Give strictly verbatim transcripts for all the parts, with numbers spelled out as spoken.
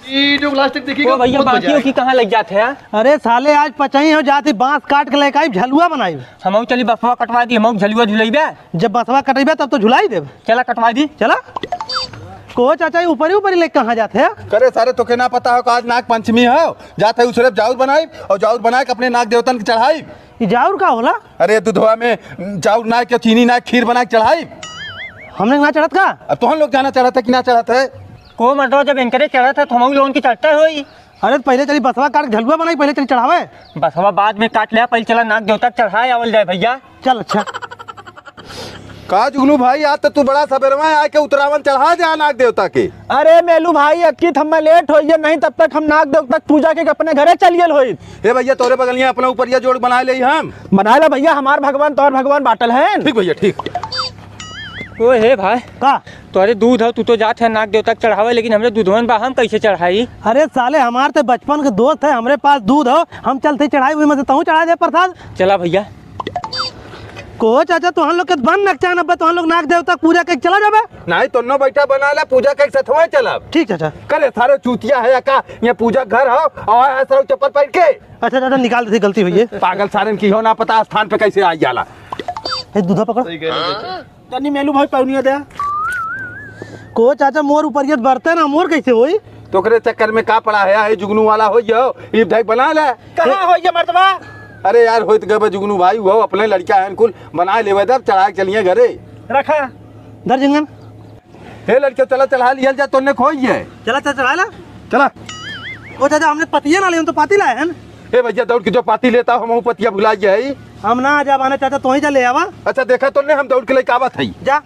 ई जो प्लास्टिक देखी ओ का भैया, बहुत मजा बाकी आएगा। की कहाँ लग जात है? अरे साले, आज पचई हो जाती, बांस काट के लेके आई, झलुआ बनाई। हमहू चली बसवा कटवा दी, हमहू झलुआ झुलइबे। जब बसवा कटइबे तब तो झुलाई देब। चला कटवा दी। चला। को चाचा, ई ऊपरी ऊपरी लेके कहाँ जात है? करे सारे, तोके ना पता हो कि आज नाग पंचमी हो? जात है उसरे जाउर बनाई और जाउर बना के अपने नाग देवतन के चढ़ाई। ई जाउर का होला? अरे, दूधवा में जाउर ना के, चीनी ना, खीर बना के चढ़ाई। हमने ना चढ़त का? अब तोहन लोग जाना चढ़त है कि ना चढ़त है? को मतलब, जब इनकरे चढ़त है तो हम लोगन के चढ़ते होई। अरे, तो पहले चली बसवा काट के झलुआ बनाई, पहले चली चढ़ावे। बसवा बाद में काट ले, पहले चला नाग देवता के चढ़ाए आवल जाए भैया। चल, अच्छा। का जुगनू भाई, आज तो तू बड़ा सबेरवा आए के उतरावन चढ़ा जा नाग देवता के। अरे मेलू भाई, अक्की थम्मा लेट होइए, नहीं तब तक हम नाग देवता के पूजा के अपने घरे चल गेल होइत। ए भैया, तोरे बगलिया अपना ऊपरिया जोड़ बनाए ले हम। बनाए ला भैया, हमार भगवान तोर भगवान बाटल है। ठीक भैया, ठीक। ओ हे भाई। का? तोरे दूध हो, तू तो जात है नाग देवता के चढ़ावे, लेकिन हमरे दूधवन बा, हम कैसे चढ़ाई? अरे साले, हमार ते बचपन के दोस्त है, हमरे पास दूध हो, हम चलते चढ़ाई, वही में से तहूँ चढ़ा दे प्रसाद। चला भैया। को चाचा, तोहन लोग के बन नकचान, अब तोहन लोग नाग देवता के पूजा करके चला जाबे। नहीं, तोनो बैठा बना ला, पूजा करके सथवा चलब। ठीक चाचा। करे सारे चूतिया है का, ये पूजा घर हो और है सारे चप्पल पहन के। अच्छा चाचा, निकाल देते, गलती हुई है। पागल सारन की हो ना पता स्थान पे कैसे आ जाला। ए, दूधा पकड़। सही कह रहे हो चाचा। तनी मेलू भाई पौनिया दे। को चाचा, मोर ऊपर ये बरतन है, मोर कैसे होई? तोकरे चक्कर में का पड़ा है, ये जुगनू वाला हो जाओ, ये भाई बना ले। कहाँ हो ये मर्दवा? अरे यार, होइत गबे जुगनू भाई, वो अपने लड़का है, कुल बना लेवे, तब चढ़ा के चलिए घरे। रखा। धर जिंगन। हे लड़के, चला चढ़ा लिया जा, तोने खोई है। चला, चला, चढ़ा ला। चला। ओ चाचा, हमने पतिया ना ले, हम तो पाती लाए हैं। ए भैया, दौड़ के जो पाती लेता हो, हम पतिया भुला गया है। हम ना जा बाने चाचा, तो ही जा ले आवा। अच्छा, देखा तोने, हम दौड़ के लेके आवत हई। जा।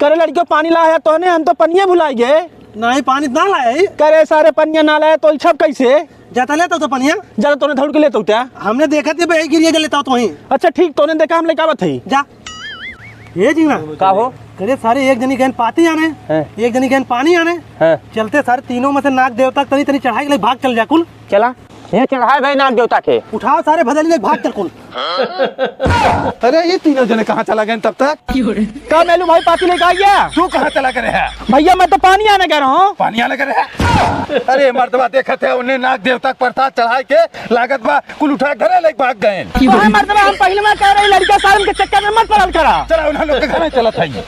करे लड़कियों, पानी लाया है तोने, हम तो पनिया भुला गए। नहीं, पानी ना लाया है। करे सारे पनिया ना लाया तो ई छप कैसे? जाता लेता तो पनिया। जाता तोने दौड़ के लेता होता। हमने देखा थे भाई, गिरिया के लेता हो तो ही। अच्छा ठीक, तोने देखा, हम लेके आवत हई। जा। ए जिंगना। का हो? करे सारे एक जनी गहन पाती आने, हैं। एक जनी गहन पानी आने। हैं। चलते सारे तीनों में से नाग देवता तनी तनी चढ़ाई के लिए भाग चल जा कुल। चला। ये चढ़ाए भाई नाग देवता के। उठाओ सारे भदली लेके भाग चल कुल। अरे ये तीनों जने कहाँ चला गए तब तक? का मेलू भाई पाती लेके आ गया? तू कहाँ चला गए है? भैया मैं तो पानी आने गया रहा हूँ। पानी आने गए है? अरे मर्दवा देखत है उन्हें नाग देवता के प्रसाद चढ़ाए के लागत बा कुल उठा घरे लेके भाग गए। काहे मर्दवा, हम पहिले में कह रही लड़का सारन के चक्कर में मत पड़ल करा। चला उन्हें लोग के घरे चलत है।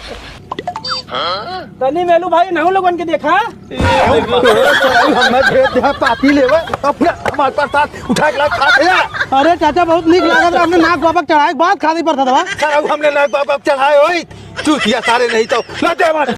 तनी मेलू भाई, नहु लोगन के देखा। हमें भेज दे पाती लेवे, अपने हमारे पास साथ उठा के ला खा गया। अरे चाचा, बहुत नीक लागत रहा, हमने नाग बाबा के चढ़ाए के बाद खादी पर था दवा। सर, अब हमने नाग बाबा के चढ़ाए होई, चूतिया सारे नहीं तो ना दे हमारे।